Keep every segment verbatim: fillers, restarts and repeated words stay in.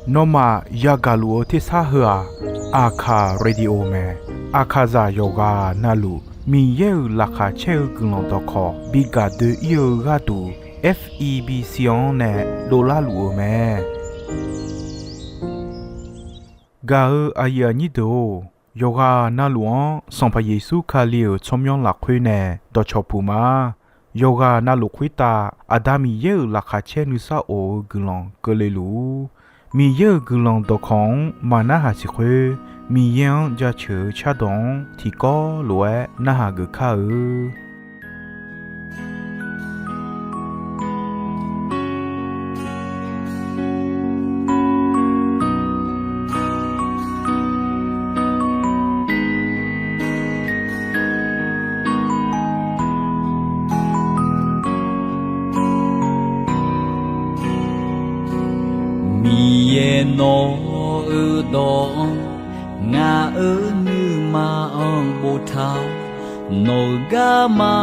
Nawmaf yagaq luf-eu tersar heu-aq, Aqkaq Radio mae. Aqkaqzaq yawqghaq navluf Miqyaer-euq laqkhaq caer-eu guiqlanq dawqkawq bi gaq doe-ir-eu gharduq, F E B C-anr nae dovlar luf-eu mae. Gaq-eu aqyuif aqnyir deuq-or, yawqghaq navluf-anr Sanqpaq Yeqsur Kali-euq tsawrmyanr lafkhoer nae dawqcawq puq ma. Yawqghaq navluf khoertav Aqda Miqyaer-euq laqkhaq caer nuisar of-eu guiqlanq keuvle luf-ur. Miqyaer-euq guiqlanq dawqkawq-anr maqnarhaq siq khoer, Miqyaer-anr jaceuq-eu cardawq-anr tiqkawv lof-aer narhaq geuf kar-eu. Miqyaer, nawq-euq dawq-anr ngaq-euq nuima-anr boftaq-awr, nawq-euq garma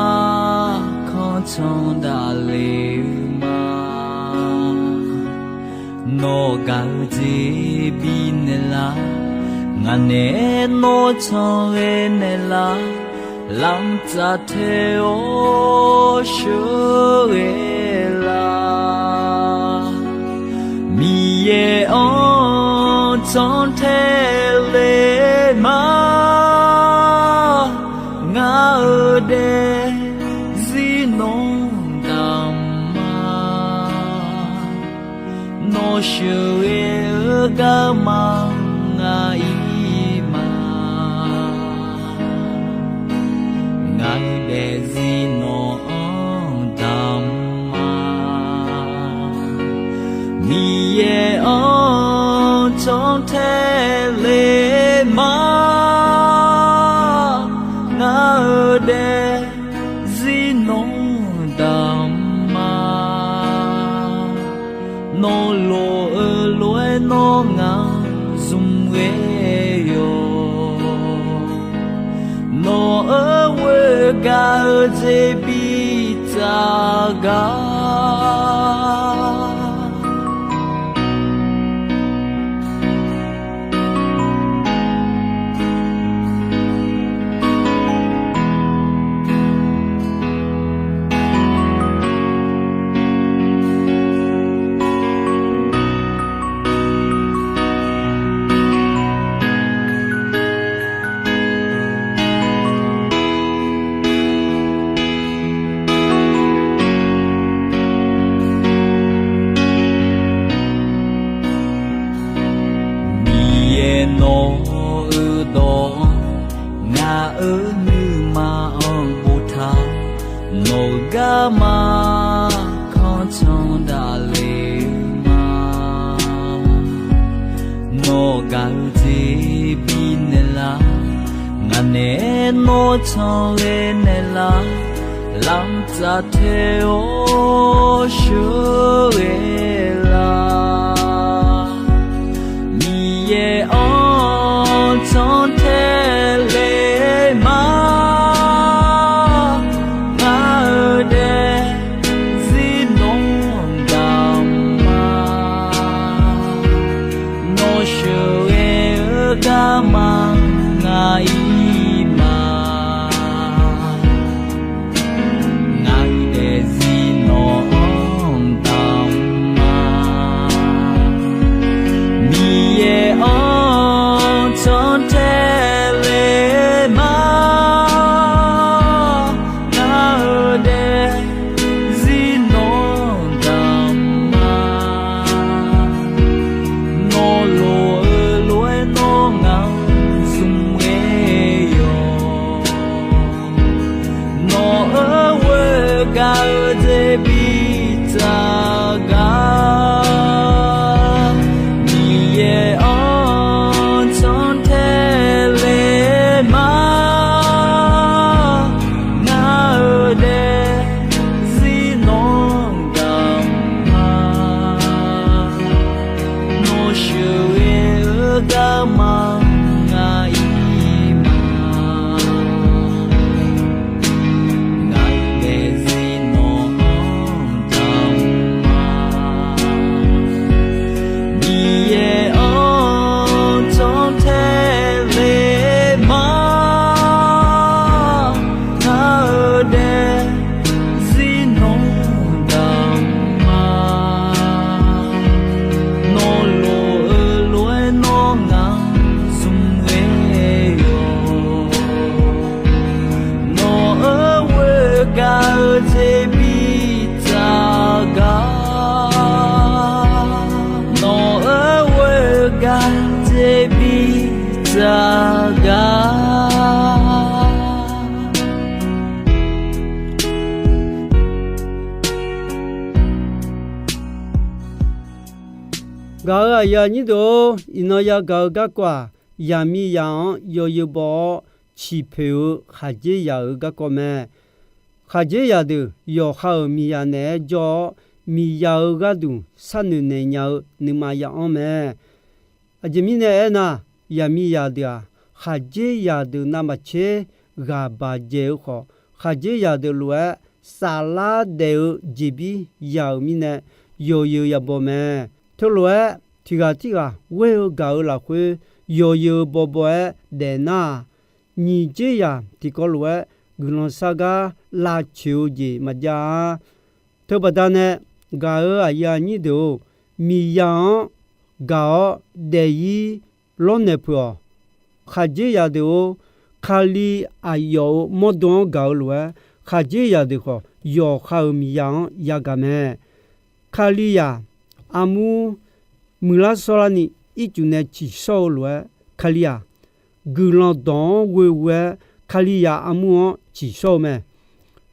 kanr can daqle-eu ma. Nawq gaq-eu jeq bifnaeq lar, ngaq naeq-aer nawr canqghae naeqlar, lamq tsaf tae-awr sheuqghae lar. Miqyaer-anr cantae le ma, ngaq-euq daefzir nawr damq ma. Nawr sheuqghae-eu garma ngaq-ir ma. Ngaq-euq daefzir nawq-anr damq ma. Miqyaer-anr cantae le ma, ngaq-euq daefzir nawq-anr damq ma. Nawr lof-eu lof-aer nawr ngaq zmq ghae-awq. Nawq-euq ghoer gaq-eu jeq bitsaf gar. Miqyaer, nawq-euq dawq-anr ngaq-euq nuima-anr boftaq-awr, nawq-euq garma kanr can daqle-eu ma. Nawq gaq-eu jeq bifnaeq lar, ngaq naeq-aer nawr canqghae naeqlar, lamq tsaf tae-awr sheuqghae lar. Miqyaer-anr cantae le ma, ngaq-euq daefzir nawq-anr damq ma. Nawr sheuqghae-eu garma ngaq-ir ma. Ngaq-euq daefzir nawq-anr Gaq-euq aqyuif aqnyir deuq-or, iqnan yagaq-eu garkawv-aq, yaqmiqzaq-anr yawzeu baw-awr ciqpoeq-eu khaqdzerzaq-euq garkawv mae. Khaqdzerzaq deuq yawqha-euq miqzaq naeq-aer jawr-awr, miqzaq-euq gharduq sharnoeq naeq nya-eu nuima ya'anr mae. Aqjeq mirnae aernar, yaqmiqzaq deuq-aq, khaqdzerzaq deuq navmaqtser ghaq baq dzaeq-eu khawf, khaqdzerzaq deuq lof-aer saflar daef-eu jeqbir ya-euq mirnae, yawzeu yabaw mae. Teulof-aer tiq ghaq tirghaq ghoer-eu gaq-eu lafkhoer yawzeu bawbaw-aer daef nar-aq, nyiq dzer zaq tiqkawv lof-aer guiqlanq sar gar lavcoeq-eu jeq maqjav-a. Teubaqda nae gaq-euq aqyuif aqnyir deuq-or, miqzaq-anr gaq-awr daef-ir lawrnaeq peuq-awq. Khaqdzerzaq deuq-or, Kali aqyawf-euq mawrdo-anr gaq-eu lof-aer, khaqdzerzaq deuq khawf yawqha-euq miqzaq-anr yagaq mae. Kalizaq armur muiqlar shawrlarni ircuf nae ciqshawr-eu lof-aer, Kali-aq, guiqlanq dawq-anr ghoeghoe-aer Kalizaq armur-anr ciqshawr-eu mae.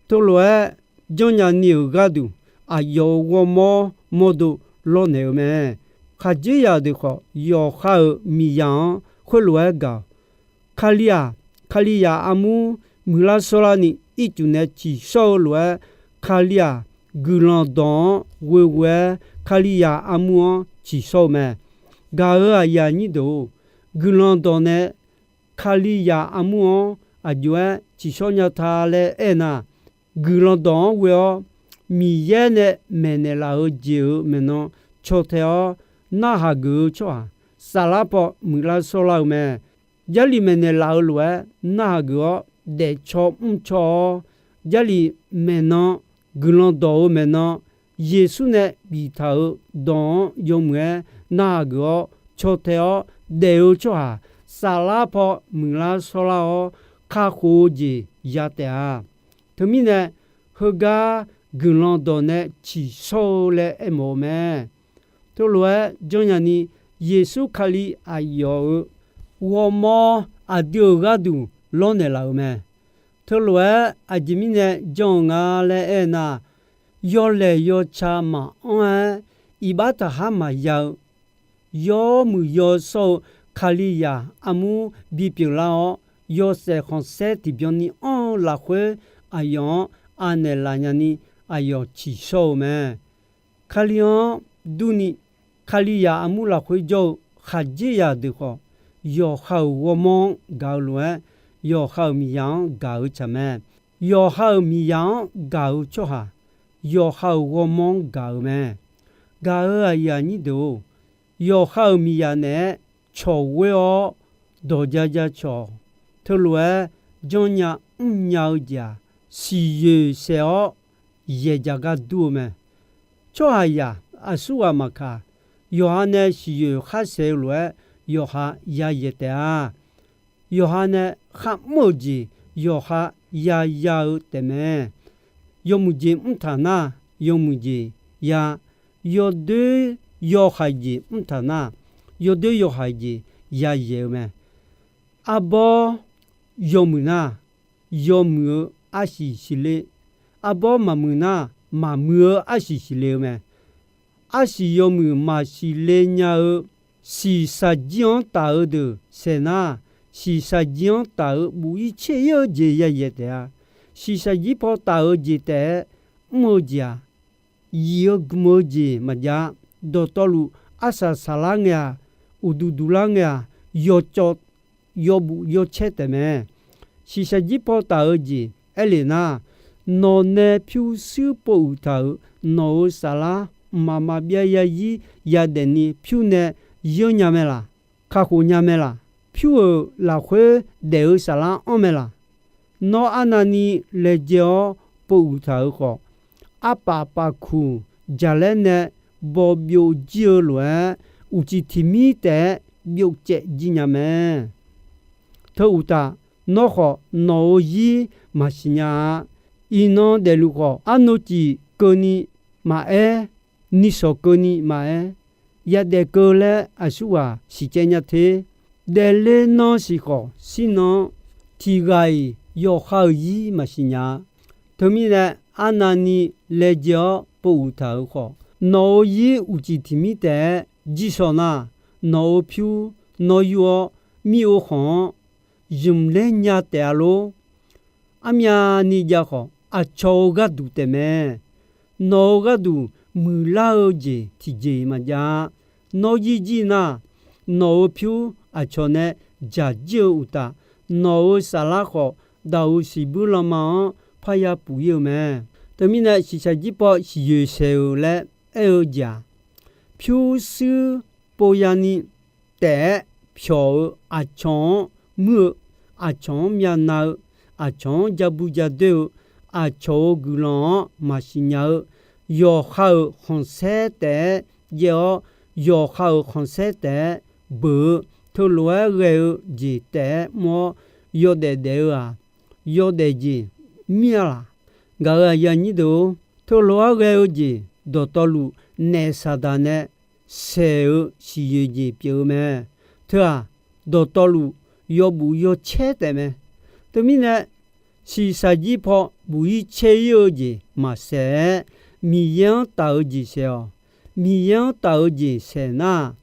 Teulof-aer janrnya ni-euq gharduq, aqyawf-euq ghawrmawr mawrdo lawrnaeq-eu mae. Khaqdzerzaq deuq khawf, yawqha-euq miqzaq-anr khoerlof-aer gaq-awq. Kali-aq, Kalizaq armur muiqlar shawrlarni ircuf nae ciqshawr-eu lof-aer, Kali-aq, guiqlanq dawq-anr ghoeghoe-aer Kalizaq armur-anr ciqshawr-eu mae. Gaq-euq aqyuif aqnyir deuq-or, guiqlanq dawq nae Kalizaq armur-anr aqjox-aer ciqshawr nya ta laer aernar, guiqlanq dawq-anr ghoe-awr Miqyaer nae maeqnaeq laf-euq jeq-euq maeqnan caw tae-awr narhaq geuf-eu tsawrhaq saflar paw muiqlar shawrlar-eu mae. Jarlif maeqnaeq laf-eu lof-aer narhaq geuf-awr daefcaw mrcaw-awr, Jarlif maeqnan, guiqlanq dawq-euq maeqnan, Yeqsur nae biftaq-euq dawq-anr yawmuiq-aer narhaq geuf-awr caw tae-awr daef-eu tsawrhaq saflar paw muiqlar shawrlar-awr kakhof-eu jeq ya taef-a. Teumirnae, heugar guiqlanq dawq nae ciqshawr-eu laer aermawf-eu mae. Teulof-aer janrnya ni, Yeqsur Kali aqyawf-euq ghawrmawr aqdui-euq gharduq lawrnaeq laf-euq mae. Teulof-aer aqjeq mirnae jan-eu nga laer aernar, yawlaeq yawca maqanr-aer iqbax taqhar maqya-eu, yawmuiq yawshawr-eu Kalizaq armur bipyeuf lar-awr, yawshaef khanqsaer tiqbyan ni anr-eu lafkhoer aqyawf-anr anaeq laf nya ni aqyawf ciqshawr-eu mae. Kali-anr durni, Kalizaq armur lafkhoer jawr-eu khaqdzerzaq deuq khawf, yawqha-euq ghawrmawr-anr gaq-eu lof-aer, yawqha-euq miqzaq-anr gaq-eu tsaq mae. Yawqha-euq miqzaq-anr gaq-eu tsawrhaq, yawqha-euq ghawrmawr-anr gaq-eu mae. Gaq-euq aqyuif aqnyir deuq-or, yawqha-euq miqzaq naeq-aer cawq ghoer-awr dawq ja ja cawq. Teulof-aer janrnya mrnya-eu jeq-aq, siqyoeq saef-awr yaeq jaq gar dur-eu mae. Tsawrhaqzaq aqsurghaq maqkaq, yawqha nae siqyoeq khar saef-eu lof-aer yawqha yayaeq taef-a. Yawqha nae kharmr-euq jeq yawqha yaya-eu taefmae. Yawmuiq jeq mrtaq nar, yawmuiq jeq ya, yawdoer yawhaiq jeq mrtaq nar, yawdoer yawhaiq jeq yayaeq-eu mae. Arbawr yawmuiq nar, yawmuiq-eu arsiq siqle, arbawr maqmuiq nar, maqmuiq-eu arsiq siqle-eu mae. Arsiq yawmuiq maqsiq le nya-eu, shiqshaq jir-anr taf-eu deuq saeq nar, shiqshaq jir-anr taf-eu buf-ir caer-ir-eu jeq yayaeq taef-a. Shiqshaq jir paw taf-eu jeq taef-aer mr-eu jeq-aq, yif-eu gm-eu jeq maqjav-a. Dawqtawvluf arsaq saqlar ngae-aq, uqduq duq lar ngae-aq, yawcawv yawbuf yawcaer taefmae. Shiqshaq jir paw taf-eu jeq aerlef nar, nawq nae pyurshuir pov uiq taq-euq nawq-euq saflar mqmaq maqbyav yarzir yadaef ni pyur nae yeurnya mae laq? Kakhof nya mae laq? Pyur-euq lafkhoer daef-eu saflar anr mae laq? Nawr arnavni laejae-awr pov uiq taq-euq khawf, arpaf paf kuq jaqlaer nae baw byov jir-eu lof-aer, uqcif tiq mir taef-aer byov caev jir nya mae. Teu uqtaf, nawr khawf nawq-euq zir maqsiq nya-a. Iqnan daefluf khawf, arnavcif keuvni maqaer, nishawq keuvni maqaer, yadaef keuv laer aqsurghaq siqcaev nya te. Daefle nan siq khawf, shirnan-anr tiq ghaq-iq yawqha-euq zir maqsiq nya-a. Teumirnae, arnavni laejae-awr pov uiq taq-euq khawf, nawq-euq zir uqcif tiq mir taef-aer jirsawq nar, nawq-euq pyur nawr yur-awr, mir-eu khanq-anr zmq ler nya taef-a lor. Armyavni jav khawf, aqcawq-euq gharduq taefmae. Nawq-euq gharduq muiqlar-eu jeq tiqjeq-iq maqjav-a. Nawr jir jir nar, nawq-euq pyur aqcawq nae dzaq jir-eu uqtaf, nawq-euq saflar khawf, daq-euq siqbuir lanma-anr parya puf ir-eu mae. Teumirnae, shiqshaq jir paw siqyoeq saeq-euq laer aer-eu jeq-aq, pyurshuir pov yani taef-aer pyawq-eu, aqcawq-anr muir-eu, aqcawq-anr myavnav-eu, aqcawq-anr ja bu ja doer-eu, aqcawq-euq guiqlanq-anr maqsiq nya-eu, yawqha-euq khanqsaer taef-aer jaev-awr, yawqha-euq khanqsaer taef-aer beuq-eu, teulof-aer ghae-eu jeq taef-aer mr-awr, yawdaef daef-eu-aq, yawdaef jeq mir-a laq? Gaq-euq aqyuif aqnyir deuq-or, teulof-aer ghae-eu jeq dawqtawvluf naef Saqdaq nae saeq-eu siqyoeq jeq pyeuf-eu mae. Teu-aq, dawqtawvluf yawbuf yawcaer taefmae. Teumirnae, shiqshaq jir paw buf ir caer ir-eu jeq maqsaeq-aer, Miqyaer-anr taf-eu jeq saeq-awq. Miqyaer-anr taf-eu jeq saeq nar,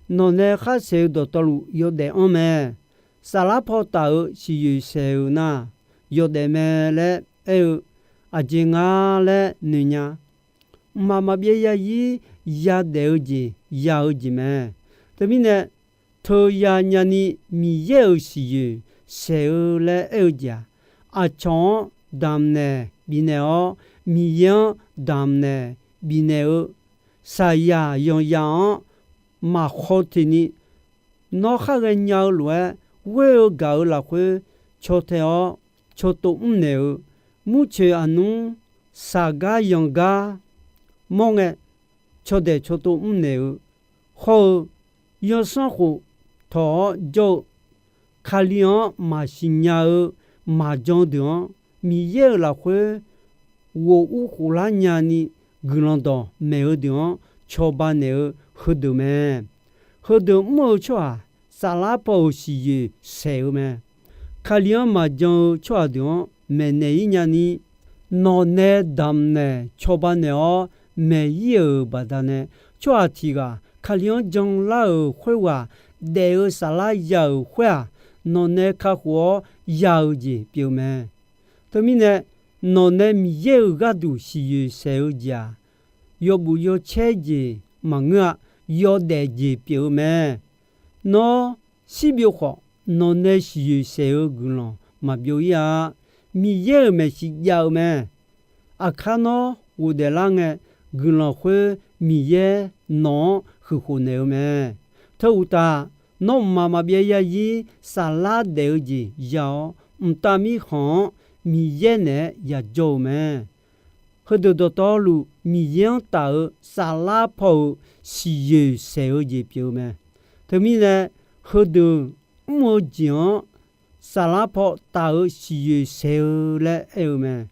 nawq nae khar saeq-eu dawqtawvluf yawdaef anr mae. Saflar paw taf-eu siqyoeq saeq-eu nar, yawdaef mae laer aer-eu, aqjeq nga laer noeq nya. Mqmaq maqbyav yarzir yadaef-eu jeq ya-eu jeq mae. Teumirnae, teuya nyani Miqyaer-euq siqyoeq saeq-eu laer aer-eu jeq-aq, aqcawq-anr damqnaeq bifnaeq-awr, Miqyaer-anr damqnaeq bifnaeq-eu, saqyaq yanqyaq-anr maqkhaw teqni, nawr khar ghaenya-eu lof-aer, ghoer-eu gaq-eu lafkhoer caw tae-awr, caw tov mrnaeq-eu, murcoeq aqnmr saqgar yanqgar mawr ngae, caw daeq caw tov mrnaeq-eu, hawr-eu, yawsanr khof tawq-awr jawr-eu, Kali-anr maqsiq nya-eu maqjan deuq-anr, Miqyaer-euq lafkhoer ghof ur khoflar nyani guiqlanq dawqmaeq-eu deuq-anr cawba naeq-eu heudeuq mae. Heudeuq mr-eu tsawrhaq, saflar paw-euq siqyoeq saeq-eu mae. Kali-anr maqjan-eu tsawrhaq deuq-anr maeqnaeq ir nyani, nawq nae damqnaeq cawba naeq-awr maeq ir-euq baqdanae, tsawrhaq tiq ghaq Kali-anr janlar-euq khoerghaq daef-eu saflar ya-euq khoer-aq, nawq nae kakhof-awr ya-eu jeq pyeuf-eu mae. Teumirnae, nawq nae Miqyaer-euq gharduq siqyoeq saeq-eu jeq-aq, yawbuf yawcaer jeq maqngeur-a. Yawdaef jeq pyeuf-eu mae. Nawr shirbyov khawf, nawq nae siqyoeq saeq-eu guiqlanq maqbyov ir-a. Miqyaer-euq maeqshi jav-eu mae. Aqkar nawr ghofdaef lar ngae, guiqlanq khoer Miqyaer nawq-anr huiqkhof naeq-eu mae. Teu uqtaf, nawr mqmaq maqbyav yarzir saflar daef-eu jeq ya-awr, mqtav mirkhanq-anr Miqyaer naeq-aer yajawr-eu mae. Heudeuq dawqtawvluf Miqyaer-anr taf-eu saflar paw-euq siqyoeq saeq-eu jeq pyeuf-eu mae. Teumirnae, heudeuq mr-eu jeq-anr saflar paw taf-eu siqyoeq saeq-eu laer aer-eu mae.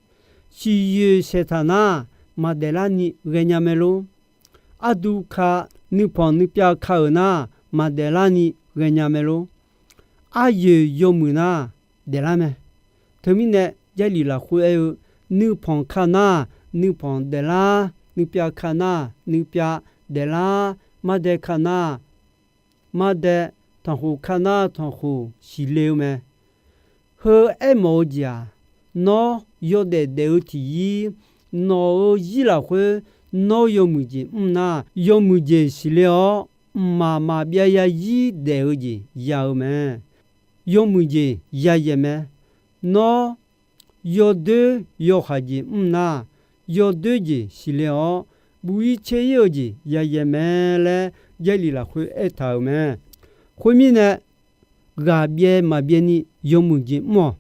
Siqyoeq saeqtaq nar, maqdaef larni ghaenya mae lor. Ardu ka nuipanq nuipyav ka-euq nar, maqdaef larni ghaenya mae lor. Aryoeq yawmuiq nar, daeflar mae. Teumirnae, Jarlif lafkhoer aer-eu, nuipanq ka nar, nuipanq daeflar, nuipyav ka nar, nuipyav daeflar, mardae ka nar, mardae, tanqkhof ka nar tanqkhof siqle-eu mae. Heu aermawf-eu jeq-aq, nawr yawdaef daef-eu tiqzir, nawq-euq zir lafkhoer nawr yawmuiq jeq mr nar, yawmuiq jeq siqle-awr, mqmaq maqbyav yarzir daef-eu jeq ya-eu mae. Yawmuiq jeq yayaeq mae. Nawr yawdoer yawkhaq jeq mr nar, yawdoer jeq siqle-awr, buq ir caer ir-eu jeq yayaeq mae laer Jarlif lafkhoer aertaq-euq mae. Khoermirnae, ghaq byaev maqbyaev ni yawmuiq jeq mr-awq.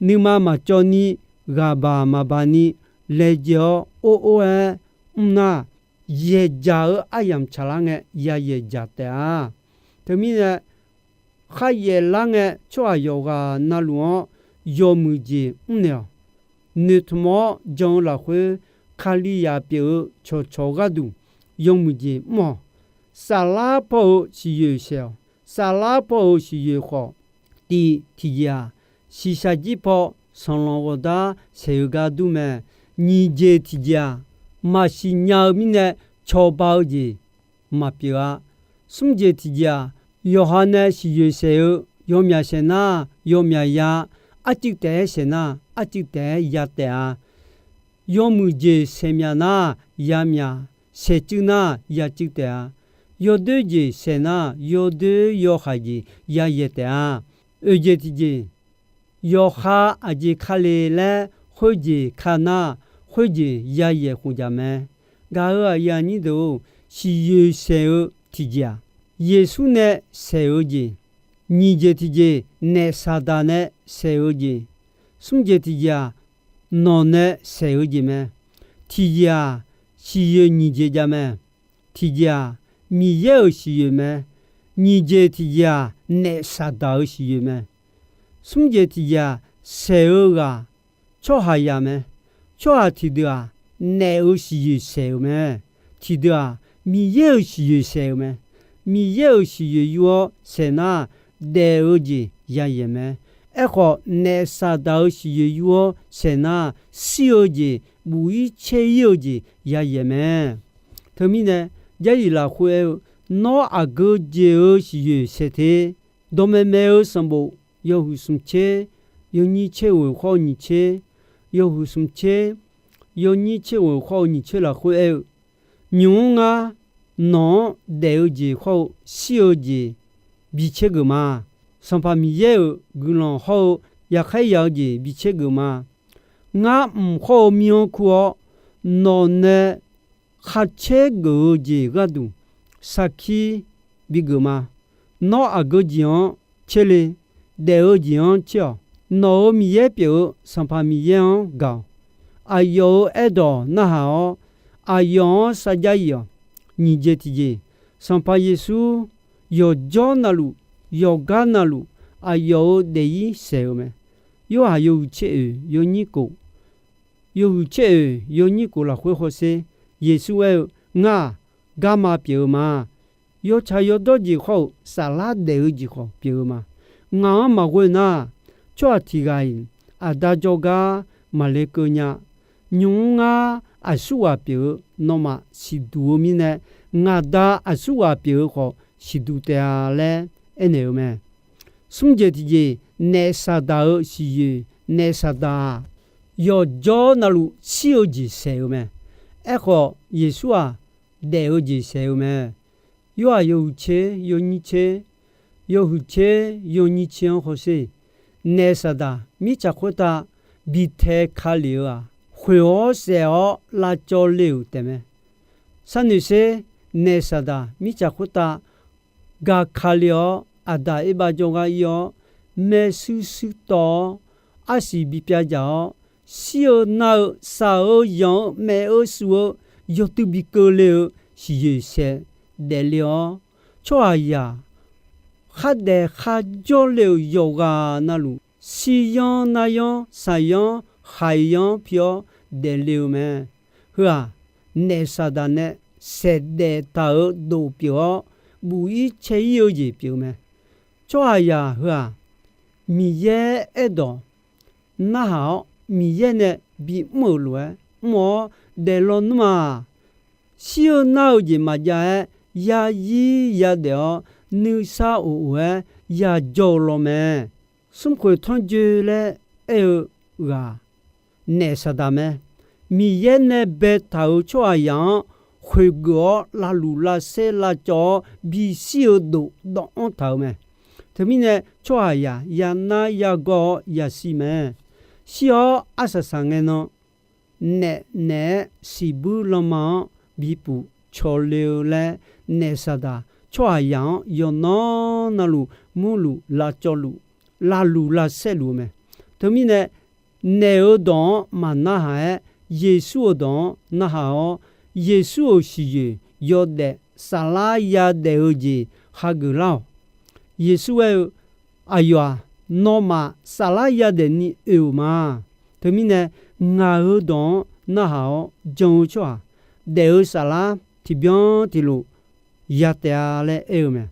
Nuima maqcawv ni, ghaqbaq maqbaq ni, laejae-awr or or-aer mr nar, yaeqjaq-eu aryamq tsaqlar ngae yayaeq jaq taef-a. Teumirnae, khar yaef lar ngae tsawrhaq yawqghaq navluf-anr yawmuiq jeq mrnaeq-awq. Noeqtmq-awr jan-eu lafkhoer, Kalizaq pyeuf-eu cawqcawq gharduq yawmuiq jeq mr-awq. Saflar paw-euq siqyoeq saeq-awq. Saflar paw-euq siqyoeq khawf, tiq tiqjeq-aq, shiqshaq jir paw sanqlanq ghawqdar saeq-eu gar dur mae. Nyiq jeq tiqjeq-aq, maqsiq nya-eu mirnae cawba-eu jeq maqpyeuf-a. Smr jeq tiqjeq-aq, yawqha nae siqyoeq saeq-eu, yawmyaq saeq nar, yawmyaq ya, arcuiv taef-aer saeq nar, arcuiv taef-aer ya taef-a. Yawmuiq jeq saeqmyaq nar, yamyaq, saeqcuiv nar, yacuiv taef-a. Yawdoer jeq saeq nar, yawdoer yawhaiq jeq yayaeq taef-a. Oeq jeq tiqjeq, yawqha aqjeq ka le laer khoerjeq ka nar, khoerjeq yayaeq khofjaq mae. Gaq-euq aqyuif aqnyir deuq-or, siqyoeq saeq-eu tiqjeq-aq, Yeqsur nae saeq-eu jeq. Nyiq jeq tiqjeq, naef Saqdaq nae saeq-eu jeq. Smr jeq tiqjeq-aq, nawq nae saeq-eu jeq mae. Tiqjeq-aq, siqyoeq nyiq jeq jav mae. Tiqjeq-aq, Miqyaer-euq siqyoeq mae. Nyiq jeq tiqjeq-aq, naef Saqdaq-euq siqyoeq mae. Smr jeq tiqjeq-aq, saeq-eu ghaq tsawrhaqzaq mae. Tsawrhaq tiqdeuq-aq, naef-euq siqyoeq saeq-euq mae. Tiqdeuq-aq, Miqyaer-euq siqyoeq saeq-euq mae. Miqyaer-euq siqyoeq yur-awr saeq nar, daef-eu jeq yayaeq mae. Aerkhawf, naef Saqdaq-euq siqyoeq yur-awr saeq nar, shir-eu jeq, buq-ir caer-ir-eu jeq yayaeq mae. Teumirnae, Jarlif lafkhoer aer-eu, Nawr aqgeu jeq-euq siqyoeq saeq te. Dawqmaeq maeq-eu sanqbof yawhuiq smq tser, yawnyir tser ghoeq khawr-eu nyiq tser, yawhuiq smq tser, yawnyir tser ghoeq khawr-eu nyiq tser lafkhoer aer-eu, Nymq-mr ngar nawq-anr daef-eu jeq khawr-eu shir-eu jeq bi caer geuf ma. Sanqpaq Miqyaer-euq guiqlanq hawr-eu yaqkhaer ya-eu jeq bi caer geuf ma. Ngar mq khawr-eu mir-anr kur-awr, nawq nae khar caer geuf-eu jeq gharduq sarkir bi geuf ma. Nawr aqgeu jeq-anr caer le, daef-eu jeq-anr caer-awq. Nawq-euq Miqyaer pyeuf-eu Sanqpaq Miqyaer-anr gaq-awq. Aqyawf-euq aerdawq narhaq-awr, aqyawf-anr sarjax yif-awq. Nyiq jeq tiqjeq, Sanqpaq Yeqsur yawqjawr navluf, yawqgar navluf, aqyawf-euq daef-ir saeq-eu mae. Yorhaq yawhuiq tser oeq yawnyir kof, yawhuiq tser oeq yawnyir kof lafkhoer hawsher, Yeqsur aer-eu, Ngar-aq, garma pyeuf-eu ma. Yawtsaq yawdawr jeq khawr-euq saflar daef-eu jeq khawf pyeuf-eu ma. Ngaq-anr maqghoe nar, tsawrhaq tiq ghaq-iq Aqda jawrgar maqle keuv nya. Nymq-mr ngar aqsurghaq pyeuf-eu nawmaf siqduq-eu mirnae, ngaq Da aqsurghaq pyeuf-eu khawf siqduq taef-a laer aernaeq-eu mae. Smr jeq tiqjeq, naef Saqdaq-euq siqyoeq, naef Saqdaq-aq, yawqjawr navluf shir-eu jeq saeq-eu mae. Aerkhawf, Yeqsur-aq, daef-eu jeq saeq-eu mae. Yorhaq yawhuiq tser yawnyir tser, yawhuiq tser yawnyir tser-anr hawsher, naef Saqdaq mirtsaq khoertav bi tae ka lef-eu-aq, khoeq-awr saef-awr lavcawv le-euq taefmae. Sharnoeq sher, naef Saqdaq mirtsaq khoertav gaq ka le-awr, Aqdaq Erbav jawrgar ir-awr, maershuir shuir tawv-awr, arsiq bi pyav dzaq-awr, shir-eu nar-eu, shaq-eu yanq-eu, maef-eu suf-eu, yawtuiv bi keuvle-eu siqyoeq saeq daefle-awr, tsawrhaqzaq khardaef kharjawr le-euq yawqghaq navluf, shiryanr naryanr, shaqyanr khaqyanr pi-awr daefle-eu mae. Heu-aq, naef Saqdaq nae saeqdaef taq-euq dof pyeuf-awr, buq-ir cae-ir-eu jeq pyeuf-eu mae. Tsawrhaqzaq heu-aq, Miqyaer aerdawq narhaq-awr, Miqyaer nae bimr-euq lof-aer mr-awr daeflaw nmr-aq, shir-eu nar-eu jeq maqjav-aer, yazir yadaef-awr nuisar of of-aer yajawr-eu law mae. Smrkhoeq tanrjoe laer aer-eu ghaq naef Saqdaq mae. Miqyaer nae baetaq-euq tsawrhaqzaq-anr khoeqgeuf-awr lavluf lavsaer lavcawv-awr bishir-eu dof dawvanr taq-eu mae. Teumirnae tsawrhaqzaq yanar yagawr-awr yashir mae. Shir-awr arsaq saq ngae nan, naef naeq-aer siqbuir lanma-anr bipuf cawle-eu laer, naef Saqdaq tsawrhaqzaq-anr yawqnan navluf murluf lavcawvluf lavluf lavsaerluf-eu mae. Teumirnae naef-euq dawq-anr maqnarhaq-aer, Yeqsur-euq dawq-anr narhaq-awr, Yeqsur-euq siqyoeq yawdaef saflar yadaef-eu jeq hageuf lar-awq. Yeqsur aer-eu, Aqyawf-aq, nawmaf saflar yadaef ni oe-euq ma. Teumirnae ngaq-euq dawq-anr narhaq-awr jan-eu tsawrhaq daef-eu saflar tiqbyan tiqlof ya taef-a laer aer-eu mae.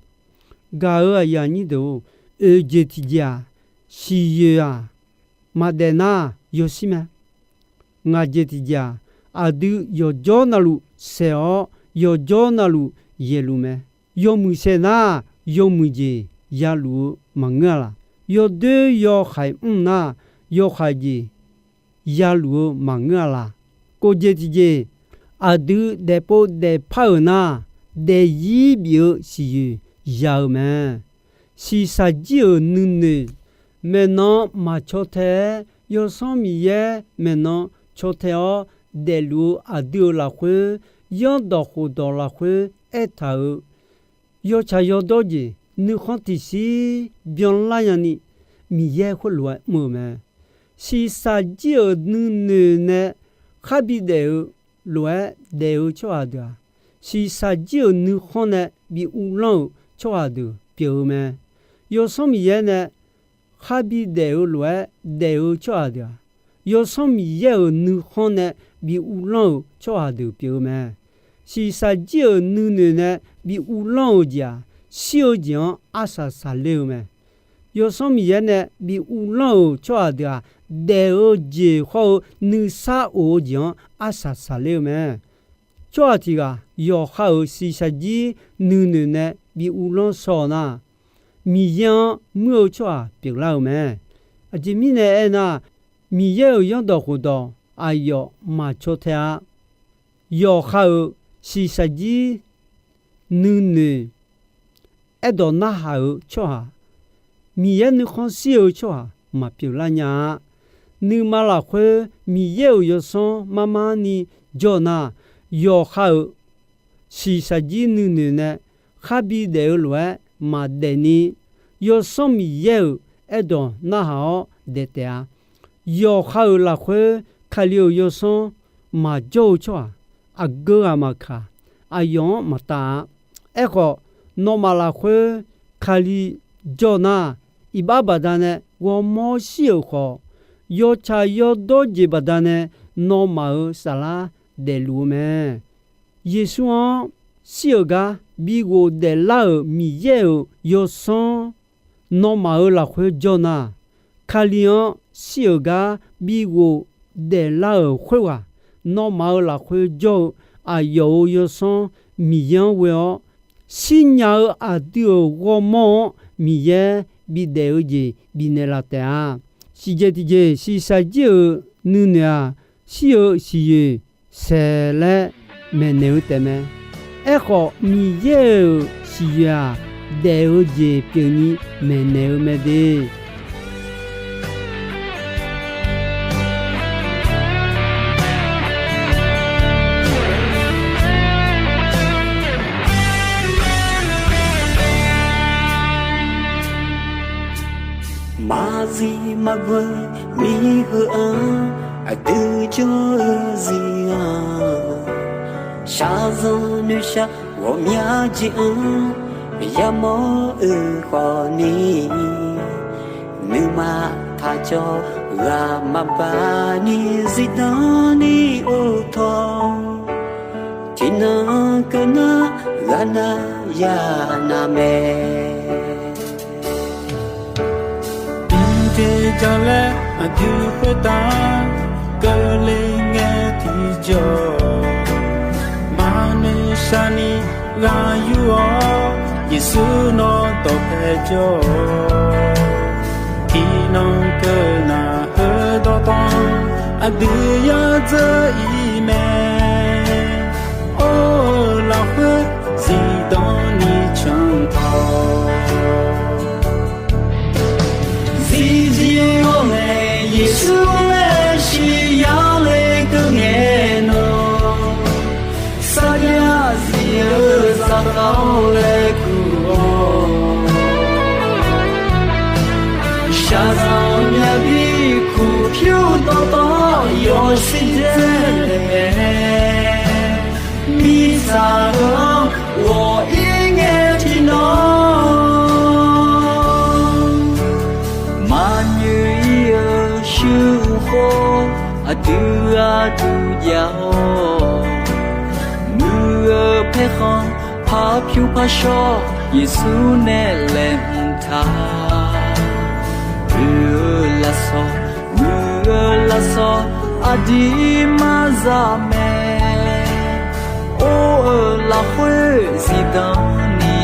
Gaq-euq aqyuif aqnyir deuq-or, oeq jeq tiqjeq-aq, siqyoeq-aq, maqdaef nar yawshir mae. Ngaq jeq tiqjeq-aq, aqdui yawqjawr navluf saeq-awr yawqjawr navluf yaeqluf mae. Yawmuiq saeq nar, yawmuiq jeq yaluf-eu maqngeur-a laq? Yawdoer yawhaiq mr nar, yawhaiq jeq yaluf-eu maqngeur-a laq? Kov jeq tiqjeq, aqdui daefpov daefpar-euq nar, daefzir bif-eu siqyoeq ya-eu mae. Shiqshaq jir-euq nuinoeq maeqnan maqcaw tae-aer, Yawsanr Miqyaer maeqnan caw tae-awr daefluf-eu aqdui-euq lafkhoer, yanrdawq khofdawq lafkhoer aertaq-euq yawtsaq yawdawr jeq nuikhanr tiqshir byanlar nyani, Miqyaer khoerlof-aer mr-eu mae. Shiqshaq jir-euq nuinoeq nae khar bidaef-eu lof-aer daef-eu tsawrhaq deuq-aq, shiqshaq jir-euq nuikhanr nae bi uvlanr-euq tsawrhaq deuq pyeuf-eu mae. Yawsanr Miqyaer nae khar bidaef-eu lof-aer daef-eu tsawrhaq deuq-aq, Yawsanr Miqyaer-euq nuikhanr nae bi uvlanr-euq tsawrhaq deuq pyeuf-eu mae. Shiqshaq jir-euq nuinoeq nae bi uvlanr-euq jeq-aq, shir-eu jeq-anr arsaq saqler-eu mae. Yawsanr Miqyaer nae bi uvlanr-euq tsawrhaq deuq-aq, daef-eu jeq hawr-eu nuisar of-eu jeq-anr arsaq saqler-eu mae. Tsawrhaq tiq ghaq yawqha-euq shiqshaq jir nuinoeq nae bi uvlanr shaw-eu nar, Miqyaer-anr muir-eu tsawrhaq pyeuflar-eu mae. Aqjeq mirnae aernar, Miqyaer-euq yanrdawq khofdawq aqyawf maqcaw tae-a. Yawqha-euq shiqshaq jir nuinoeq aerdawq narhaq-eu tsawrhaq, Miqyaer nuikhanr shir-eu tsawrhaq maqpyeuf lar nya-a. Nuima lafkhoer Miqyaer-euq yawsanr marmar ni jawr nar, yawqha-euq shiqshaq jir nuinoeq nae khar bidaef-eu lof-aer maqdaef ni, Yawsanr Miqyaer-euq aerdawq narhaq-awr daef taef-a. Yawqha-euq lafkhoer Kali-euq yawsanr maqjawr-eu tsawrhaq aqgeu ghaq maqkaq, aqyawf-anr maqtav-a. Aerkhawf, nawmaf lafkhoer Kali jawr nar, iqbax baqdanae ghawrmawr shir-euq khawf, yawtsaq yawdawr jeq baqdanae nawmaf-euq saflar daefluf-eu mae. Yeqsur-anr shir-euq gar bi ghofdaef lar-euq Miqyaer-euq yawsanr nawmaf-euq lafkhoer jawr nar, Kali-anr shir-euq gar bi ghofdaef lar-euq khoerghaq, nawmaf-euq lafkhoer jawr-eu aqyawf-euq yawsanr Miqyaer-anr ghoe-awr, shirnya-eu aqdui-euq ghawrmawr-anr Miqyaer bidaef-eu jeq bifnaeq laf taef-a. Siqjeq tiqjeq, shiqshaq jir-euq nuinoeq-aq, shir-eu siqyoeq saeq laer maeqnaeq-eu taefmae. Aerkhawf, Miqyaer-euq siqyoeq-aq, daef-eu jeq pyeufni maeqnaeq-eu mae de. Maqzif maqbeuq miqheu-anr aqdui jawr-eu zir-anr, shaqzanq noeqshaq ghawqmya jeq-anr yamawr-eu khawfni, nuima taqcawv ghaq maqbaq ni zifdan ni or tawr, tiqnan keuv nar ghaq nar ya nar mae. Tiqjeq jalaer aqdui khoertav keuvle ngae tiqjawr, maqnoeq shaqni ghaq yur-awr, Yeqsur nawr dawqpae jawr-awq. Tiqnan keuv nar heudawq tawv aqdui yadzeur ir mae. Or-eu lafkhoer zifdan ni cantaw, zifzif-awr nae Yeqsur laer shir yale keuv ngae nawr, sarjax zif-eu zaqkhav-awr laer kur-awr, shaqzanq myavbi kur pyur dawqtawv yawshuif dzae laeq mae. Mirtsaq heu-anr ghawq-ir ngae tiqnan, maqnyoeq-ir-eu shuir-eu khawf aqdui aqdui jav-awr, muiq-eu paerkhanq par pyur par shawr Yeqsur nae laeqhmq taq. Oe-eu lafsawq, muiq-eu lafsawq aqdui maqza mae. Or-eu lafkhoer zifdan ni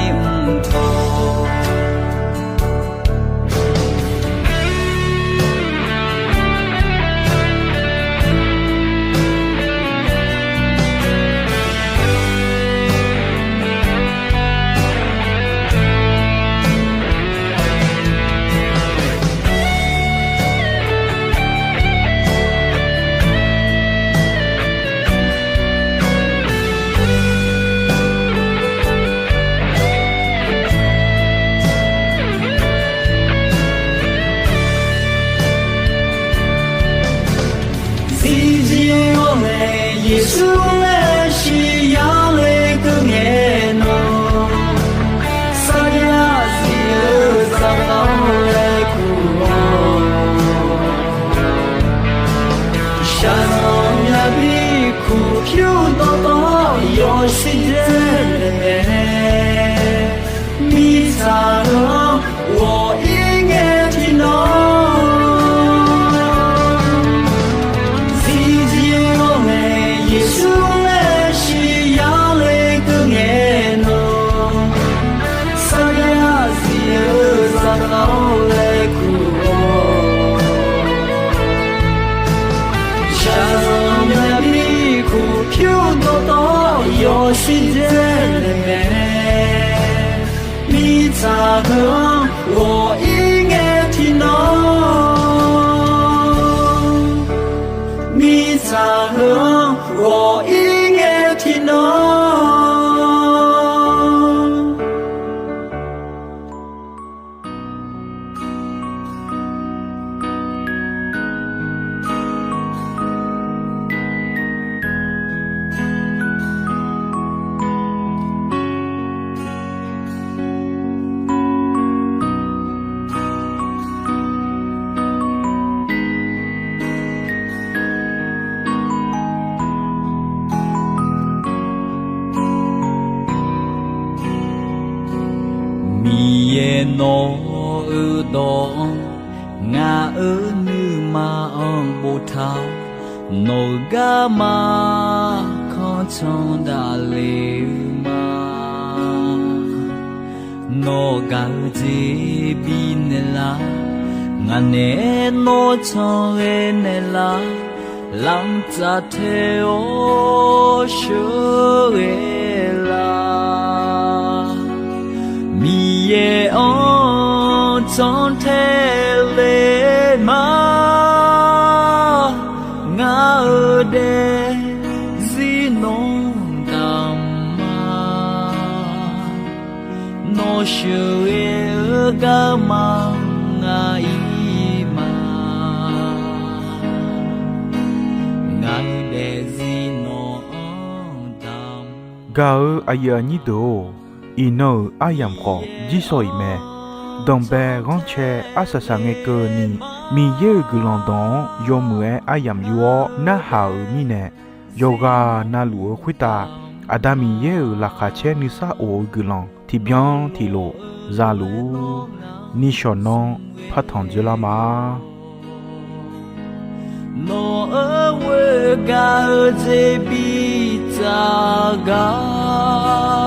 dzaenaeq mae. Mirtsaq heu-anr ghawq-ir ngae tiqnawr, mirtsaq heu-anr ghawq-ir ngae tiqnawr. Miqyaer nawq-eu dawq-anr, ngaq-euq nuima-anr boftaq-awr, nawq-eu garma kanr can daqle-eu ma. Nawr gaq-eu jeq bifnaeq lar, ngaq naeq-aer nawr can ghae naeqlar, lamq tsaf tae-awr sheuqghae lar. Miqyaer-anr janr tae le ma. Ngar-eu daefzir nawr damq ma. Nawr sheuqghae-eu garma nga-ir ma. Ngaq-eu daefzir nawq-anr damq. Gaq-eu aqyuif aqnyir deuq-or, iqnan-euq aryamq khawf jirsawq iq mae. Danqbae ghanrcae arsaq saqngae keuvni, Miqyaer-euq guiqlanq dawq-anr yawmuiq-aer aryamq yur-awr narhaq-euq mirnae, yawqghaq navluf-eu khoertav Aqda Miqyaer-euq laqkhaq caer nuisar of-eu guiqlanq tiqbyan tiqlof zaluf-ur. Nishawq nanr partanq dzoerlar ma. Nawq-eu ghoer gaq-eu jeq bitsaf gar.